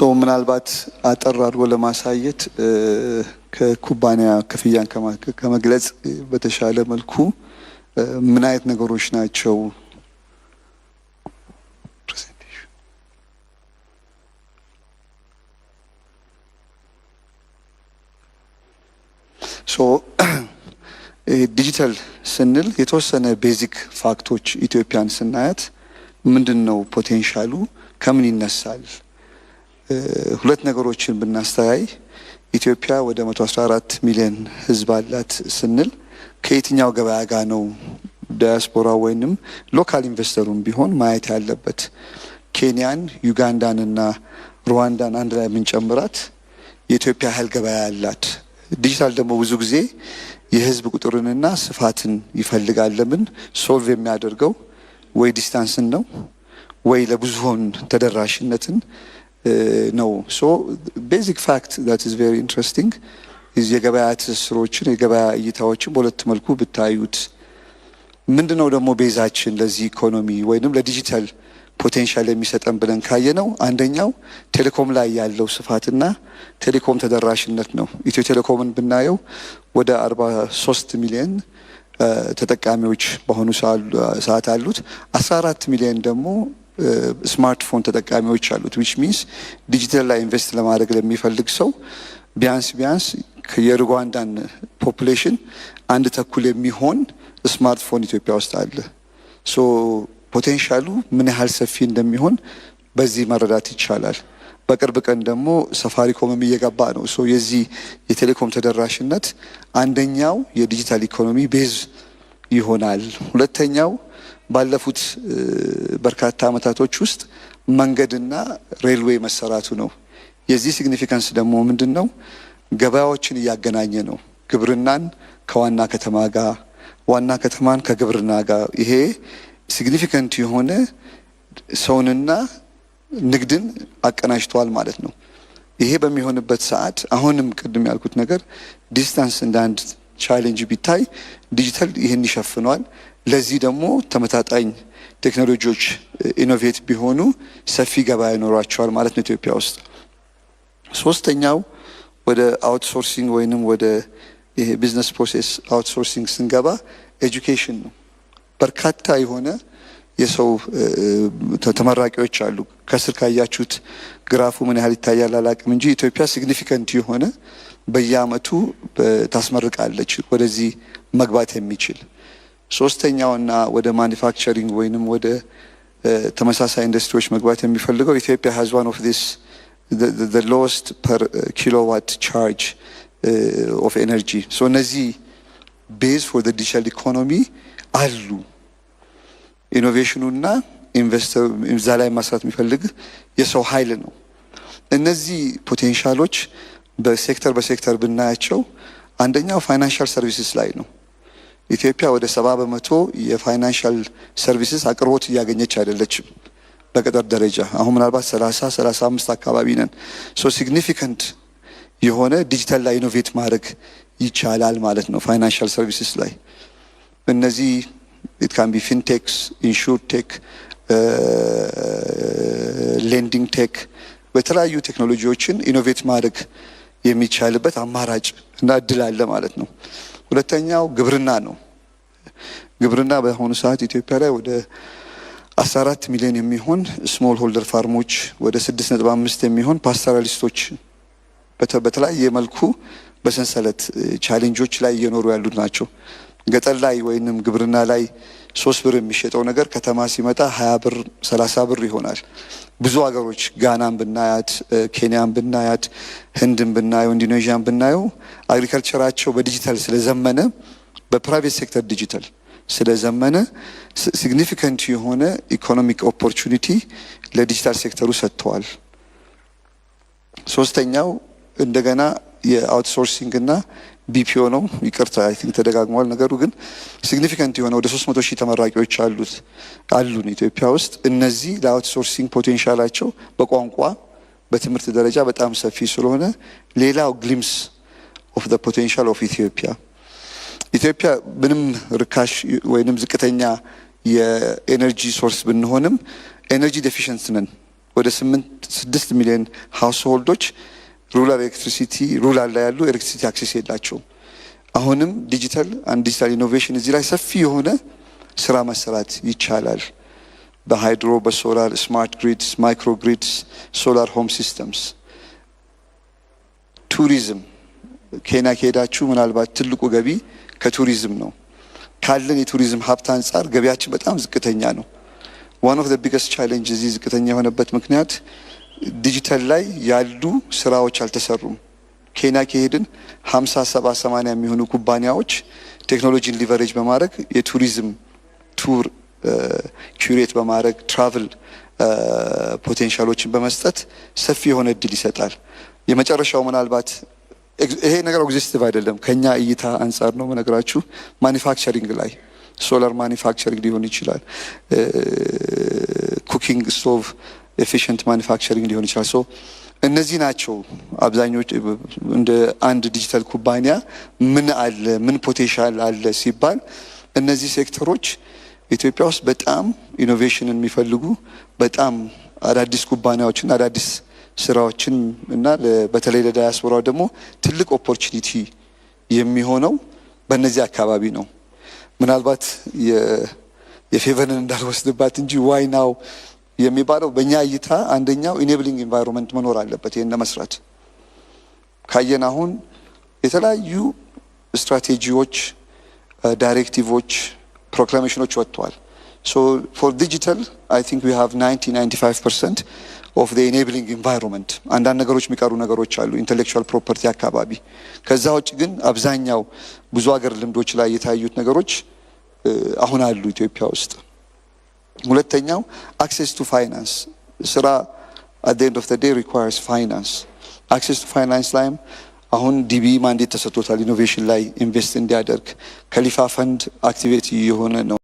So ምናልባት አጠር አድርጎ ለማሳየት፣ ከኩባንያ ክፍያን ከመግለጽ በተሻለ መልኩ ምን አይነት ነገሮች ናቸው presentation። So digital ስንል የተወሰነ basic fact ኦች፣ ኢትዮጵያን ስናያት ምንድን ነው potential ኡ፣ ከምን ይነሳል? ሁለት ነገሮችን ብናስተያይ፣ ኢትዮጵያ ወደ 114 ሚሊዮን ሕዝብ አላት ስንል ከየትኛው ገበያ ጋር ነው ዳያስፖራ ወይንም local investor ኡም ቢሆን ማየት ያለበት? ኬንያን፣ ዩጋንዳን እና ሩዋንዳን አንድ ላይ የምንጨምራት የኢትዮጵያ ያህል ገበያ ያላት። ዲጂታል ደግሞ ብዙ ጊዜ የህዝብ ቁጥርንና ስፋትን ይፈልጋል። ለምን? Solve የሚያደርገው ወይ distance ን ነው ወይ ለብዙሆን ተደራሽነትን ነው። So basic fact that is very interesting የገበያ ትስስሮችን፣ የገበያ እይታዎችን በሁለት መልኩ ብታዩት፣ ምንድነው ደግሞ base ኣችን ለዚህ ኢኮኖሚ ወይንም ለ digital potential የሚሰጠን ብለን ካየነው፣ አንደኛው ቴሌኮም ላይ ያለው ስፋትና ቴሌኮም ተደራሽነት ነው። ኢትዮ ቴሌኮምን ብናየው ወደ 43 ሚሊዮን ተጠቃሚዎች በአሁኑ ሰዓት አሉት። 14 ሚሊዮን ደግሞ ስማርትፎን ተጠቃሚዎች አሉት። Which means digital ላይ invest ለማድረግ ለሚፈልግ ሰው ቢያንስ ቢያንስ የሩዋንዳን population አንድ ተኩል የሚሆን ስማርትፎን ኢትዮጵያ ውስጥ አለ። So potential ኡ ምን ያህል ሰፊ እንደሚሆን በዚህ መረዳት ይቻላል። በቅርብ ቀን ደግሞ ሳፋሪኮምም እየገባ ነው። So የዚህ የቴሌኮም ተደራሽነት አንደኛው የዲጂታል ኢኮኖሚ base ይሆናል። ሁለተኛው ባለፉት በርካታ ዓመታቶች ውስጥ መንገድና railway መሰራቱ ነው። የዚህ significance ደግሞ ምንድን ነው? ገበያዎችን እያገናኘ ነው። ግብርናን ከዋና ከተማ ጋር፣ ዋና ከተማን ከግብርና ጋር፣ ይሄ significant የሆነ ሰውንና ንግድን አቀናጅተዋል ማለት ነው። ይሄ በሚሆንበት ሰዓት አሁንም ቅድም ያልኩት ነገር distance እንደ አንድ challenge ቢታይ ዲጂታል ይህን ይሸፍነዋል። ለዚህ ደግሞ ተመጣጣኝ ቴክኖሎጂዎች innovate ቢሆኑ ሰፊ ገበያ ይኖሯቸዋል ማለት ነው ኢትዮጵያ ውስጥ። ሶስተኛው ወደ outsourcing ወይንም ወደ ይሄ business process outsourcing ስንገባ education ነው። በርካታ የሆነ የሰው ተመራቂዎች አሉ። ከስር ካያችሁት ግራፉ ምን ያህል ይታያል አላቅም እንጂ ኢትዮጵያ significant የሆነ በየአመቱ ታስመርቃለች ወደዚህ መግባት የሚችል። ሶስተኛውና ወደ manufacturing ወይንም ወደ ተመሳሳይ ኢንዱስትሪዎች መግባት የሚፈልገው፣ ኢትዮጵያ has one of this the lowest per kilowatt charge of energy። So እነዚህ base for the digital economy አሉ። Innovation ኑና investor እዛ ላይ መስራት የሚፈልግ የሰው ኃይል ነው። እነዚህ potential ኦች በ sector በ sector ብናያቸው አንደኛው financial services ላይ ነው። ኢትዮጵያ ወደ 70% የ financial services አቅርቦት እያገኘች አይደለችም። በገጠር ደረጃ አሁን ምናልባት 30 35 አካባቢ ነን። So significant የሆነ ዲጂታል ላይ innovate ማድረግ ይቻላል ማለት ነው financial services ላይ። እነዚህ it can be fintechs፣ insurtech፣ lending tech፣ በተለያዩ ቴክኖሎጂዎችን innovate ማድረግ የሚቻልበት አማራጭ እና እድል አለ ማለት ነው። ሁለተኛው ግብርና ነው። ግብርና በአሁኑ ሰዓት ኢትዮጵያ ላይ ወደ 14 ሚሊዮን የሚሆን small holder farm ኦች፣ ወደ 6.5 የሚሆን pastoralist ኦች በተለያየ መልኩ በሰንሰለት challenge ኦች ላይ እየኖሩ ያሉት ናቸው። ገጠር ላይ ወይንም ግብርና ላይ 3 ብር የሚሸጠው ነገር ከተማ ሲመጣ 20 ብር፣ 30 ብር ይሆናል። ብዙ ሀገሮች ጋናን ብናያት፣ ኬንያን ብናያት፣ ህንድን ብናየው፣ ኢንዶኔዥያን ብናየው agriculture ኣቸው በ digital ስለዘመነ፣ በ private sector digital ስለዘመነ significant የሆነ economic opportunity ለ digital sector ኡ ሰጥተዋል። ሶስተኛው እንደገና የ outsourcing እና BPO ነው። ይቅርታ፣ I think ተደጋግሟል ነገሩ፣ ግን significant የሆነ ወደ 300 ሺህ ተመራቂዎች አሉን ኢትዮጵያ ውስጥ። እነዚህ ለ outsourcing potential ኣቸው በቋንቋ፣ በትምህርት ደረጃ በጣም ሰፊ ስለሆነ ሌላው glimpse of the potential of ኢትዮጵያ። ኢትዮጵያ ምንም ርካሽ ወይንም ዝቅተኛ የ energy source ብንሆንም energy deficient ነን። ወደ 8 6 ሚሊዮን household ኦች rural electricity፣ rural ላይ ያሉ electricity access የላቸውም። አሁንም digital and digital innovation እዚህ ላይ ሰፊ የሆነ ስራ መሰራት ይቻላል። በ hydro፣ በ solar፣ smart grids፣ micro grids፣ solar home systems፣ ቱሪዝም። ኬንያ ከሄዳችሁ ምናልባት ትልቁ ገቢ ከቱሪዝም ነው። ካለን የቱሪዝም ሀብት አንጻር ገቢያችን በጣም ዝቅተኛ ነው። One of the biggest challenge እዚህ ዝቅተኛ የሆነበት ምክንያት ዲጂታል ላይ ያሉ ስራዎች አልተሰሩም። ኬንያ ከሄድን 50፣ 70፣ 80 የሚሆኑ ኩባንያዎች ቴክኖሎጂን leverage በማድረግ የቱሪዝም tour curate በማድረግ travel potential ኦችን በመስጠት ሰፊ የሆነ እድል ይሰጣል። የመጨረሻው ምናልባት ይሄ ነገር exhaustive አይደለም፣ ከኛ እይታ አንጻር ነው መነግራችሁ። Manufacturing ላይ solar manufacturing ሊሆን ይችላል፣ cooking stove efficient manufacturing ሊሆን ይችላል። So እነዚህ ናቸው አብዛኞች። እንደ አንድ ዲጂታል ኩባንያ ምን አለ፣ ምን potential አለ ሲባል እነዚህ ሴክተሮች ኢትዮጵያ ውስጥ በጣም innovation ን የሚፈልጉ፣ በጣም አዳዲስ ኩባንያዎችን፣ አዳዲስ ስራዎችን እና በተለይ ለዳያስፖራው ደግሞ ትልቅ opportunity የሚሆነው በእነዚህ አካባቢ ነው። ምናልባት የፌቨንን እንዳልወስድባት እንጂ why now የሚባለው በእኛ እይታ አንደኛው enabling environment መኖር አለበት። ይህን ለመስራት ካየን አሁን የተለያዩ ስትራቴጂዎች፣ directive ኦች፣ proclamation ኦች ወጥተዋል። So for digital I think we have 90 95% of the enabling environment። አንዳንድ ነገሮች የሚቀሩ ነገሮች አሉ intellectual property አካባቢ። ከዛ ውጭ ግን አብዛኛው ብዙ ሀገር ልምዶች ላይ የታዩት ነገሮች አሁን አሉ ኢትዮጵያ ውስጥ። ሁለተኛው access to finance። ስራ at the end of the day requires finance። Access to finance ላይም አሁን DBE mandate ተሰጥቶታል innovation ላይ invest እንዲያደርግ። ከሊፋ ፈንድ activate እየሆነ ነው።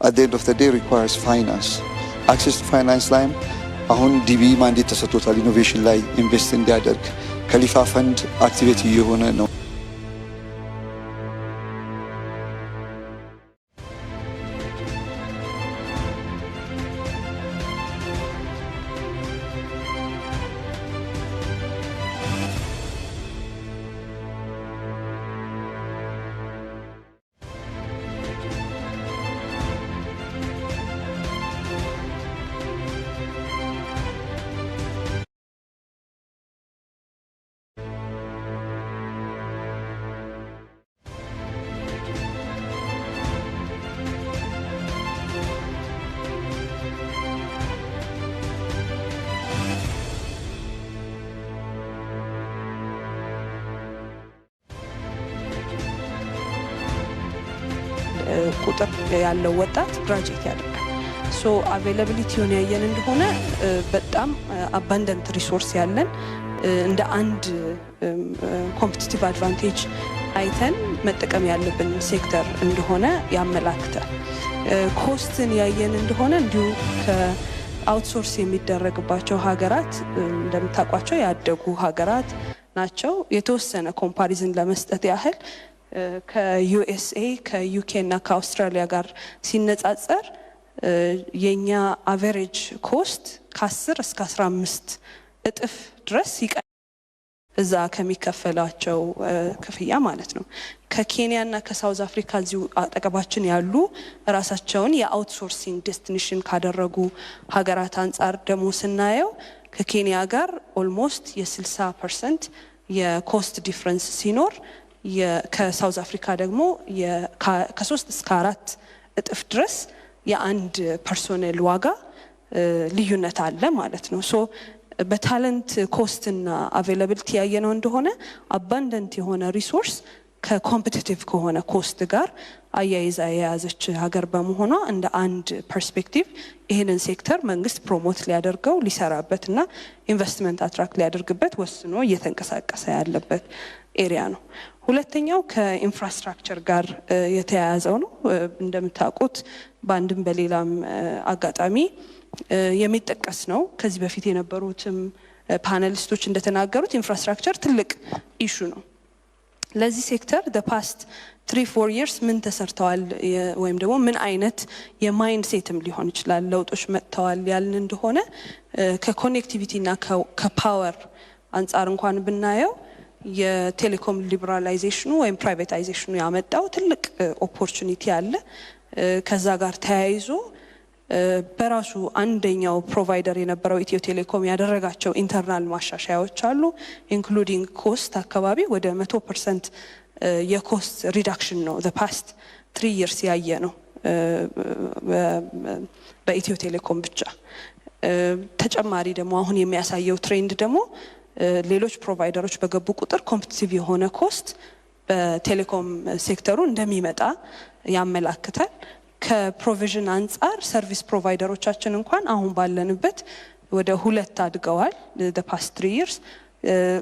At the end of the day requires finance, access to finance ላይም አሁን DBE mandate ተሰጥቶታል innovation ላይ invest እንዲያደርግ። ከሊፋ fund activate እየሆነ ነው። ቁጥር ያለው ወጣት graduate ያደርጋል። So availability ውን ያየን እንደሆነ በጣም abundant resource ያለን፣ እንደ አንድ competitive advantage አይተን መጠቀም ያለብን ሴክተር እንደሆነ ያመላክታል። Cost ን ያየን እንደሆነ እንዲሁ ከ outsource የሚደረግባቸው ሀገራት እንደምታውቋቸው ያደጉ ሀገራት ናቸው። የተወሰነ comparison ለመስጠት ያህል ከ USA፣ ከ UK እና ከአውስትራሊያ ጋር ሲነጻጸር የኛ average cost ከ10 እስከ 15 እጥፍ ድረስ ይቀ እዛ ከሚከፈላቸው ክፍያ ማለት ነው። ከኬንያ እና ከ South Africa እዚሁ አጠገባችን ያሉ ራሳቸውን የ outsourcing destination ካደረጉ ሀገራት አንጻር ደግሞ ስናየው ከኬንያ ጋር almost የ60% የ cost difference ሲኖር ከ South Africa ደግሞ ከ3 እስከ 4 እጥፍ ድረስ የአንድ personnel ዋጋ ልዩነት አለ ማለት ነው። So በ talent cost እና availability ያየነው እንደሆነ abundant የሆነ resource ከ competitive ከሆነ cost ጋር አያይዛ የያዘች ሀገር በመሆኗ እንደ አንድ perspective ይህንን ሴክተር መንግስት promote ሊያደርገው፣ ሊሰራበት እና investment attract ሊያደርግበት ወስኖ እየተንቀሳቀሰ ያለበት area ነው። ሁለተኛው ከ infrastructure ጋር የተያያዘው ነው። እንደምታውቁት በአንድም በሌላም አጋጣሚ የሚጠቀስ ነው። ከዚህ በፊት የነበሩትም panelist ኦች እንደተናገሩት infrastructure ትልቅ issue ነው። ለዚህ sector the past 3-4 years ምን ተሰርተዋል ወይም ደግሞ ምን አይነት የ mindset ም ሊሆን ይችላል ለውጦች መጥተዋል ያልን እንደሆነ ከ connectivity እና ከ power አንጻር እንኳን ብናየው የቴሌኮም liberalization ኑ ወይም privatization ኑ ያመጣው ትልቅ opportunity አለ። ከዛ ጋር ተያይዞ በራሱ አንደኛው provider የነበረው ኢትዮ ቴሌኮም ያደረጋቸው internal ማሻሻያዎች አሉ። Including cost አካባቢ ወደ 100% የ cost reduction ነው past 3 years ያየነው በኢትዮ ቴሌኮም ብቻ። ተጨማሪ ደግሞ አሁን የሚያሳየው trend ደግሞ ሌሎች provider ኦች በገቡ ቁጥር competitive የሆነ cost በቴሌኮም ሴክተሩ እንደሚመጣ ያመላክታል። ከ provision አንጻር service provider ኦቻችን እንኳን አሁን ባለንበት ወደ ሁለት አድገዋል past 3 years።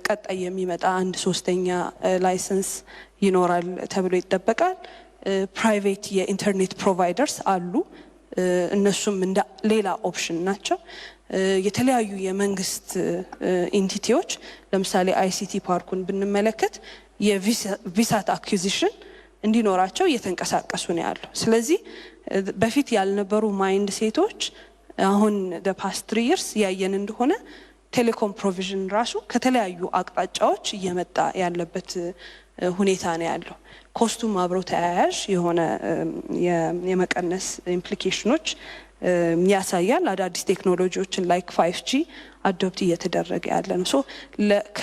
ቀጣይ የሚመጣ አንድ ሶስተኛ license ይኖራል ተብሎ ይጠበቃል። Private የኢንተርኔት providers አሉ። እነሱም እንደ ሌላ option ናቸው። የተለያዩ የመንግስት entity ዎች ለምሳሌ ICT ፓርኩን ብንመለከት የ VSAT acquisition እንዲኖራቸው እየተንቀሳቀሱ ነው ያለው። ስለዚህ በፊት ያልነበሩ mindset ኦች አሁን the past 3 years ያየን እንደሆነ ቴሌኮም provision ራሱ ከተለያዩ አቅጣጫዎች እየመጣ ያለበት ሁኔታ ነው ያለው። Cost ኡም አብሮ ተያያዥ የሆነ የመቀነስ implication ኖች ያሳያል። አዳዲስ ቴክኖሎጂዎችን like 5G adopt እየተደረገ ያለ ነው። So ከ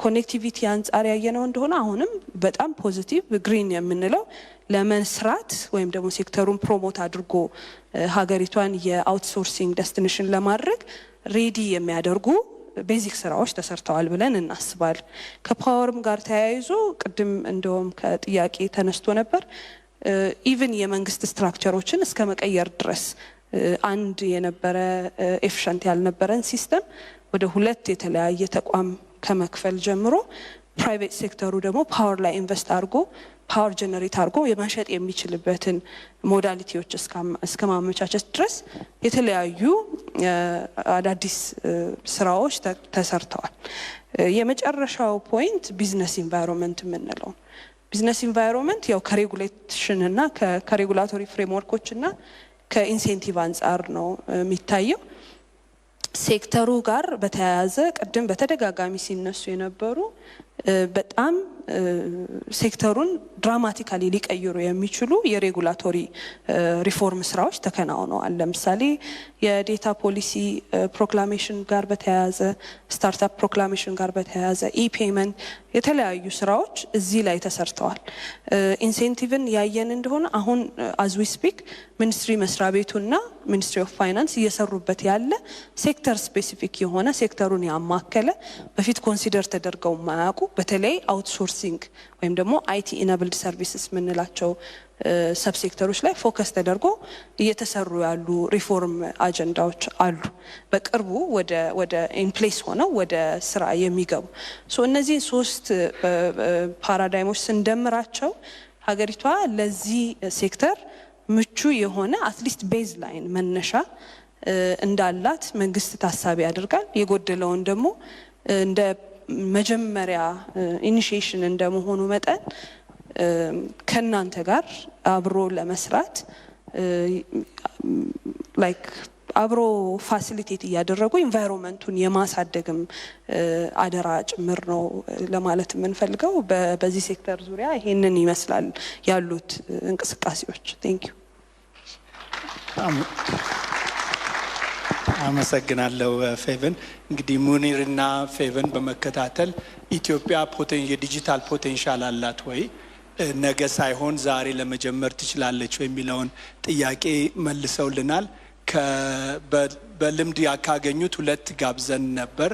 connectivity አንጻር ያየነው እንደሆነ አሁንም በጣም positive green የምንለው ለመስራት ወይም ደግሞ sector ኡን promote አድርጎ ሀገሪቷን የ outsourcing destination ለማድረግ ready የሚያደርጉ basic ስራዎች ተሰርተዋል ብለን እናስባለን። ከ power ም ጋር ተያይዞ ቅድም እንደውም ከጥያቄ ተነስቶ ነበር። Even የመንግስት structure ኦችን እስከ መቀየር ድረስ አንድ የነበረ efficient ያልነበረን system ወደ ሁለት የተለያየ ተቋም ከመክፈል ጀምሮ Private sector ኡ ደግሞ power ላይ invest አድርጎ power generate አድርጎ የመሸጥ የሚችልበትን modality ዎች እስከ ማመቻቸት ድረስ የተለያዩ አዳዲስ ስራዎች ተሰርተዋል። የመጨረሻው point business environment የምንለው፣ business environment ያው ከ regulation እና ከ regulatory framework ኦች እና ከ incentive አንጻር ነው የሚታየው። ሴክተሩ ጋር በተያያዘ ቅድም በተደጋጋሚ ሲነሱ የነበሩ በጣም sector ኡን dramatically ሊቀይሩ የሚችሉ የ regulatory reform ስራዎች ተከናውነዋል። ለምሳሌ የ data policy proclamation ጋር በተያያዘ፣ startup proclamation ጋር በተያያዘ፣ e-payment፣ የተለያዩ ስራዎች እዚህ ላይ ተሰርተዋል። Incentive ን ያየን እንደሆነ አሁን as we speak ministry መስሪያ ቤቱና Ministry of Finance እየሰሩበት ያለ sector specific የሆነ፣ ሴክተሩን ያማከለ፣ በፊት consider ተደርገው የማያውቁ፣ በተለይ outsourcing ወይም ደግሞ IT enabled services የምንላቸው subsector ኦች ላይ focus ተደርጎ እየተሰሩ ያሉ ሪፎርም አጀንዳዎች አሉ። በቅርቡ ወደ in place ሆነው ወደ ስራ የሚገቡ። So እነዚህን ሶስት paradigm ኦች ስንደምራቸው ሀገሪቷ ለዚህ ሴክተር ምቹ የሆነ at least baseline መነሻ እንዳላት መንግስት ታሳቢ ያደርጋል። የጎደለውን ደግሞ እንደ መጀመሪያ initiation እንደመሆኑ መጠን ከእናንተ ጋር አብሮ ለመስራት፣ like አብሮ facilitate እያደረጉ environment ኡን የማሳደግም አደራ ጭምር ነው ለማለት የምንፈልገው። በዚህ ሴክተር ዙሪያ ይሄንን ይመስላል ያሉት እንቅስቃሴዎች። Thank you። አመሰግናለሁ ፌቨን። እንግዲህ ሙኒርና ፌቨን በመከታተል ኢትዮጵያ የ digital potential አላት ወይ፣ ነገ ሳይሆን ዛሬ ለመጀመር ትችላለች ወይ የሚለውን ጥያቄ መልሰውልናል። በልምድ ካገኙት ሁለት ጋብዘን ነበር።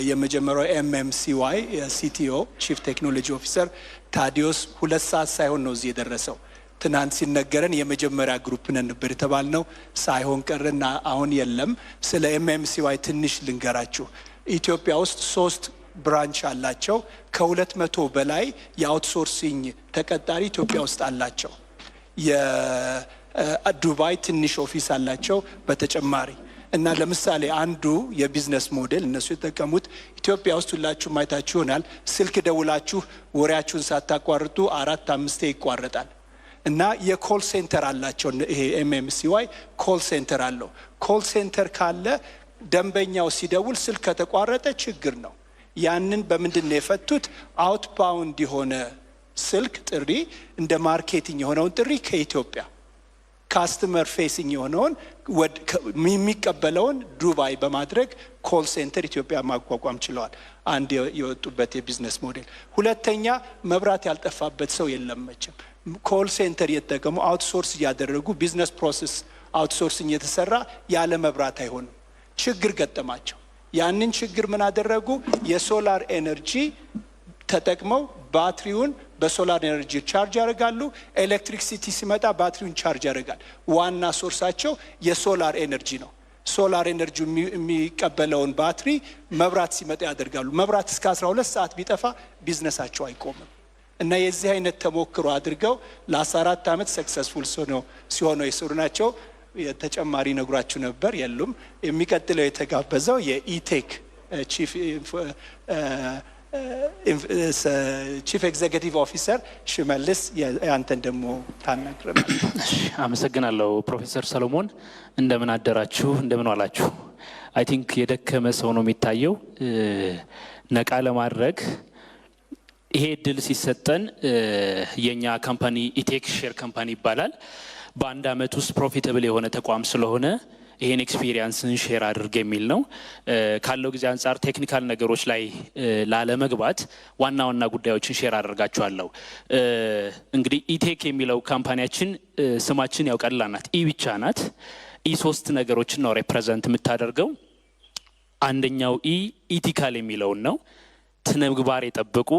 የመጀመሪያው MMCY CTO፣ Chief Technology Officer ታዲዮስ 2 ሰዓት ሳይሆን ነው እዚህ የደረሰው። ትናንት ሲነገረን የመጀመሪያ group ነን ነበር የተባልነው፣ ሳይሆን ቀረና አሁን የለም። ስለ MMCY ትንሽ ልንገራችሁ። ኢትዮጵያ ውስጥ ሶስት branch አላቸው። ከ200 በላይ የ outsourcing ተቀጣሪ ኢትዮጵያ ውስጥ አላቸው። የዱባይ ትንሽ office አላቸው በተጨማሪ። እና ለምሳሌ አንዱ የ business model እነሱ የተጠቀሙት፣ ኢትዮጵያ ውስጥ ሁላችሁ ማየታችሁ ይሆናል። ስልክ ደውላችሁ ወሬያችሁን ሳታቋርጡ አራት አምስቴ ይቋረጣል። እና የ call center አላቸው። ይሄ MMCY call center አለው። Call center ካለ ደንበኛው ሲደውል ስልክ ከተቋረጠ ችግር ነው። ያንን በምንድን ነው የፈቱት? Outbound የሆነ ስልክ ጥሪ፣ እንደ marketing የሆነውን ጥሪ ከኢትዮጵያ፣ customer facing የሆነውን የሚቀበለውን ዱባይ በማድረግ call center ኢትዮጵያ ማቋቋም ችለዋል። አንድ የወጡበት የ business model። ሁለተኛ፣ መብራት ያልጠፋበት ሰው የለም መቼም። Call center እየተጠቀሙ outsource እያደረጉ፣ business process outsourcing እየተሰራ ያለ መብራት አይሆንም። ችግር ገጠማቸው። ያንን ችግር ምን አደረጉ? የ solar energy ተጠቅመው ባትሪውን በ solar energy charge ያደርጋሉ። Electricity ሲመጣ ባትሪውን charge ያደርጋል። ዋና source ኣቸው የ solar energy ነው። Solar energy የሚቀበለውን ባትሪ መብራት ሲመጣ ያደርጋሉ። መብራት እስከ 12 ሰዓት ቢጠፋ ቢዝነሳቸው አይቆምም። እና የዚህ አይነት ተሞክሮ አድርገው ለ14 ዓመት successful ሲሆኑ የሰሩ ናቸው። ተጨማሪ ነግሯችሁ ነበር፣ የሉም። የሚቀጥለው የተጋበዘው የኢቴክ Chief Executive Officer ሽመልስ፣ ያንተን ደግሞ ታናግረናል። አመሰግናለሁ ፕሮፌሰር ሰሎሞን። እንደምን አደራችሁ፣ እንደምን ዋላችሁ። I think የደከመ ሰው ነው የሚታየው። ነቃ ለማድረግ ይሄ እድል ሲሰጠን፣ የኛ company ኢቴክ share company ይባላል። በአንድ አመት ውስጥ profitable የሆነ ተቋም ስለሆነ ይሄን experience ን share አድርግ የሚል ነው። ካለው ጊዜ አንጻር technical ነገሮች ላይ ላለመግባት ዋና ዋና ጉዳዮችን share አደርጋችኋለሁ። እንግዲህ ኢቴክ የሚለው company ያችን ስማችን ያው ቀላል ናት፣ E ብቻ ናት። E ሶስት ነገሮችን ነው represent የምታደርገው። አንደኛው E ethical የሚለውን ነው። ስነ ምግባር የጠበቁ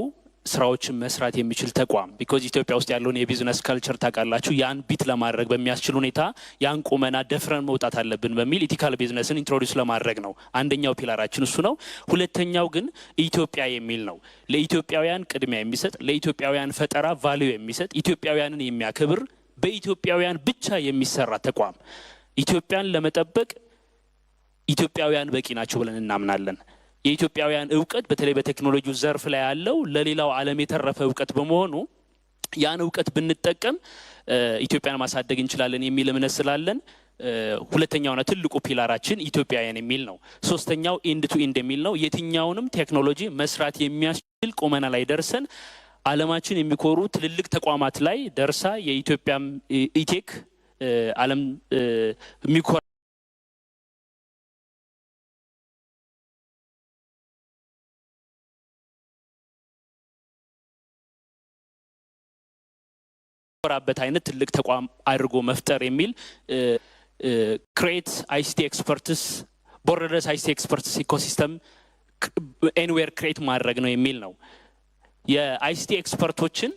ስራዎችን መስራት የሚችል ተቋም፣ because ኢትዮጵያ ውስጥ ያለውን የ business culture ታውቃላችሁ። ያን beat ለማድረግ በሚያስችል ሁኔታ ያን ቁመና ደፍረን መውጣት አለብን በሚል ethical business ን introduce ለማድረግ ነው። አንደኛው pillar ኣችን እሱ ነው። ሁለተኛው ግን ኢትዮጵያ የሚል ነው። ለኢትዮጵያውያን ቅድሚያ የሚሰጥ፣ ለኢትዮጵያውያን ፈጠራ value የሚሰጥ፣ ኢትዮጵያውያንን የሚያከብር፣ በኢትዮጵያውያን ብቻ የሚሰራ ተቋም። ኢትዮጵያን ለመጠበቅ ኢትዮጵያውያን በቂ ናቸው ብለን እናምናለን። የኢትዮጵያውያን እውቀት በተለይ በቴክኖሎጂው ዘርፍ ላይ ያለው ለሌላው ዓለም የተረፈ እውቀት በመሆኑ ያን እውቀት ብንጠቀም ኢትዮጵያን ማሳደግ እንችላለን የሚል እምነት ስላለን ሁለተኛውና ትልቁ pillar ኣችን ኢትዮጵያውያን የሚል ነው። ሶስተኛው end to end የሚል ነው። የትኛውንም ቴክኖሎጂ መስራት የሚያስችል ቁመና ላይ ደርሰን ዓለማችን የሚኮሩ ትልልቅ ተቋማት ላይ ደርሳ የኢትዮጵያም ETech ዓለም የሚኮራበት አይነት ትልቅ ተቋም አድርጎ መፍጠር የሚል፣ create ICT experts፣ borderless ICT experts ecosystem anywhere create ማድረግ ነው የሚል ነው። የ ICT expert ኦችን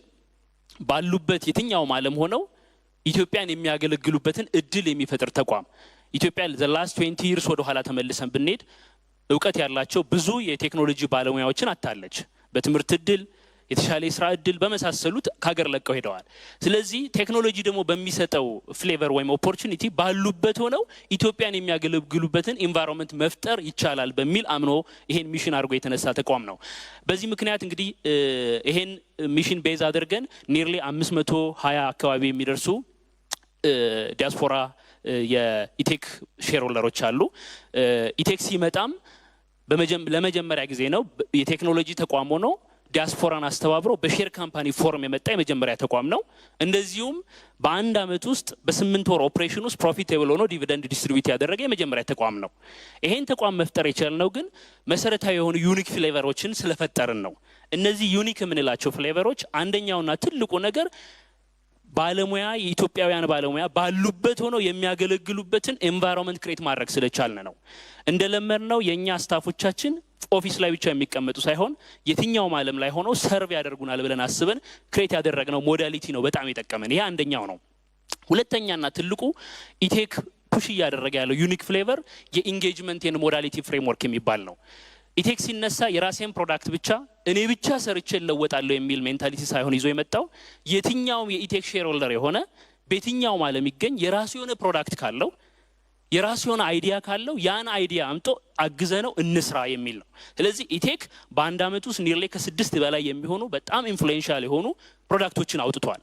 ባሉበት የትኛውም ዓለም ሆነው ኢትዮጵያን የሚያገለግሉበትን እድል የሚፈጥር ተቋም። ኢትዮጵያ the last 20 years ወደ ኋላ ተመልሰን ብንሄድ እውቀት ያላቸው ብዙ የቴክኖሎጂ ባለሙያዎችን አጥታለች። በትምህርት እድል፣ የተሻለ የስራ እድል በመሳሰሉት ከሀገር ለቀው ሄደዋል። ስለዚህ ቴክኖሎጂ ደግሞ በሚሰጠው flavor ወይም opportunity ባሉበት ሆነው ኢትዮጵያን የሚያገለግሉበትን environment መፍጠር ይቻላል በሚል አምኖ ይሄን mission አድርጎ የተነሳ ተቋም ነው። በዚህ ምክንያት እንግዲህ ይሄን mission base አድርገን nearly 520 አካባቢ የሚደርሱ ዲያስፖራ የ ETech shareholder ኦች አሉ። ETech ሲመጣም ለመጀመሪያ ጊዜ ነው የቴክኖሎጂ ተቋም ሆኖ ዲያስፖራን አስተባብሮ በ share company form የመጣ የመጀመሪያ ተቋም ነው። እንደዚሁም በአንድ አመት ውስጥ በ8 ወር ኦፕሬሽን ውስጥ profitable ሆኖ dividend distribute ያደረገ የመጀመሪያ ተቋም ነው። ይሄን ተቋም መፍጠር የቻልነው ግን መሰረታዊ የሆኑ unique flavor ኦችን ስለፈጠርን ነው። እነዚህ unique የምንላቸው flavor ኦች አንደኛውና ትልቁ ነገር ባለሙያ፣ የኢትዮጵያውያን ባለሙያ ባሉበት ሆነው የሚያገለግሉበትን environment create ማድረግ ስለቻልን ነው። እንደለመድነው የእኛ staff ኦቻችን office ላይ ብቻ የሚቀመጡ ሳይሆን የትኛውም ዓለም ላይ ሆነው serve ያደርጉናል ብለን አስበን create ያደረግነው modality ነው በጣም የጠቀመን። ይሄ አንደኛው ነው። ሁለተኛና ትልቁ ETech push እያደረገ ያለው unique flavor የ engagement modality framework የሚባል ነው። ETech ሲነሳ የራሴን product ብቻ እኔ ብቻ ሰርቼ እለወጣለሁ የሚል mentality ሳይሆን ይዞ የመጣው የትኛውም የ ETech shareholder የሆነ በየትኛውም ዓለም ይገኝ የራሱ የሆነ product ካለው፣ የራሱ የሆነ idea ካለው ያን idea አምጥቶ አግዘነው እንስራ የሚል ነው። ስለዚህ ETech በአንድ አመት ውስጥ nearly ከስድስት በላይ የሚሆኑ በጣም influential የሆኑ product ኦችን አውጥቷል።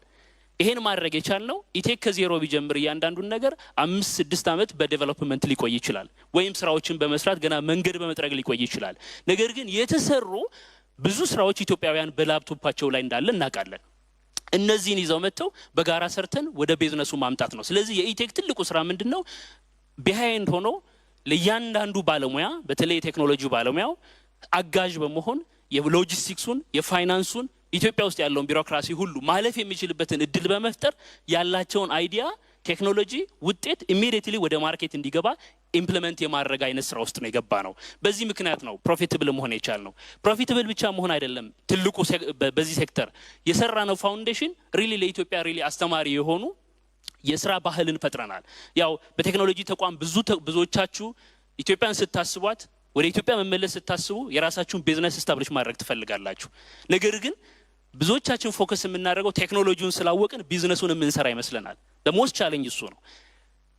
ይሄን ማድረግ የቻልነው ETech ከዜሮ ቢጀምር እያንዳንዱን ነገር 5-6 ዓመት በ development ሊቆይ ይችላል፣ ወይም ስራዎችን በመስራት ገና መንገድ በመጥረግ ሊቆይ ይችላል። ነገር ግን የተሰሩ ብዙ ስራዎች ኢትዮጵያውያን በላፕቶፓቸው ላይ እንዳለ እናውቃለን። እነዚህን ይዘው መጥተው በጋራ ሰርተን ወደ ቢዝነሱ ማምጣት ነው። ስለዚህ የ ETech ትልቁ ስራ ምንድን ነው? Behind ሆኖ ለእያንዳንዱ ባለሙያ፣ በተለይ የቴክኖሎጂ ባለሙያው አጋዥ በመሆን የሎጂስቲክሱን፣ የፋይናንሱን፣ ኢትዮጵያ ውስጥ ያለውን ቢሮክራሲ ሁሉ ማለፍ የሚችልበትን እድል በመፍጠር ያላቸውን idea፣ ቴክኖሎጂ ውጤት immediately ወደ market እንዲገባ implement የማድረግ አይነት ስራ ውስጥ ነው የገባነው። በዚህ ምክንያት ነው profitable መሆን የቻልነው። Profitable ብቻ መሆን አይደለም ትልቁ፣ በዚህ ሴክተር የሰራነው foundation really ለኢትዮጵያ really አስተማሪ የሆኑ የስራ ባህልን ፈጥረናል። ያው በቴክኖሎጂ ተቋም ብዙ ብዙዎቻችሁ ኢትዮጵያን ስታስቧት፣ ወደ ኢትዮጵያ መመለስ ስታስቡ የራሳችሁን business establish ማድረግ ትፈልጋላችሁ። ነገር ግን ብዙዎቻችን focus የምናደርገው ቴክኖሎጂውን ስላወቅን ቢዝነሱን የምንሰራ ይመስለናል። Most challenge እሱ ነው።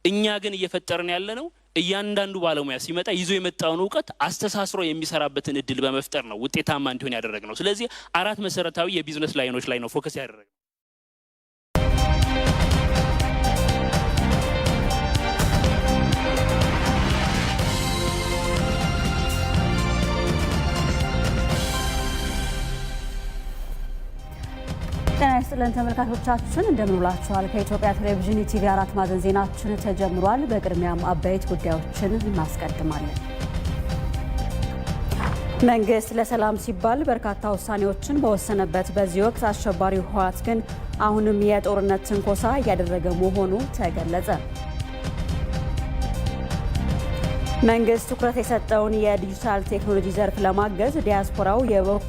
እኛ ግን እየፈጠርን ያለነው እያንዳንዱ ባለሙያ ሲመጣ ይዞ የመጣውን እውቀት አስተሳስሮ የሚሰራበትን እድል በመፍጠር ነው ውጤታማ እንዲሆን ያደረግነው። ስለዚህ አራት መሰረታዊ የ business line ኦች ላይ ነው focus ያደረግነው። ጤና ይስጥልን ተመልካቾቻችን፣ እንደምን ውላችኋል? ከኢትዮጵያ ቴሌቪዥን ኢቲቪ አራት ማዕዘን ዜናችን ተጀምሯል። በቅድሚያም አበይት ጉዳዮችን እናስቀድማለን። መንግስት ለሰላም ሲባል በርካታ ውሳኔዎችን በወሰነበት በዚህ ወቅት አሸባሪው ህወሓት ግን አሁንም የጦርነት ትንኮሳ እያደረገ መሆኑ ተገለጸ። መንግስት ትኩረት የሰጠውን የዲጂታል ቴክኖሎጂ ዘርፍ ለማገዝ ዲያስፖራው የበኩ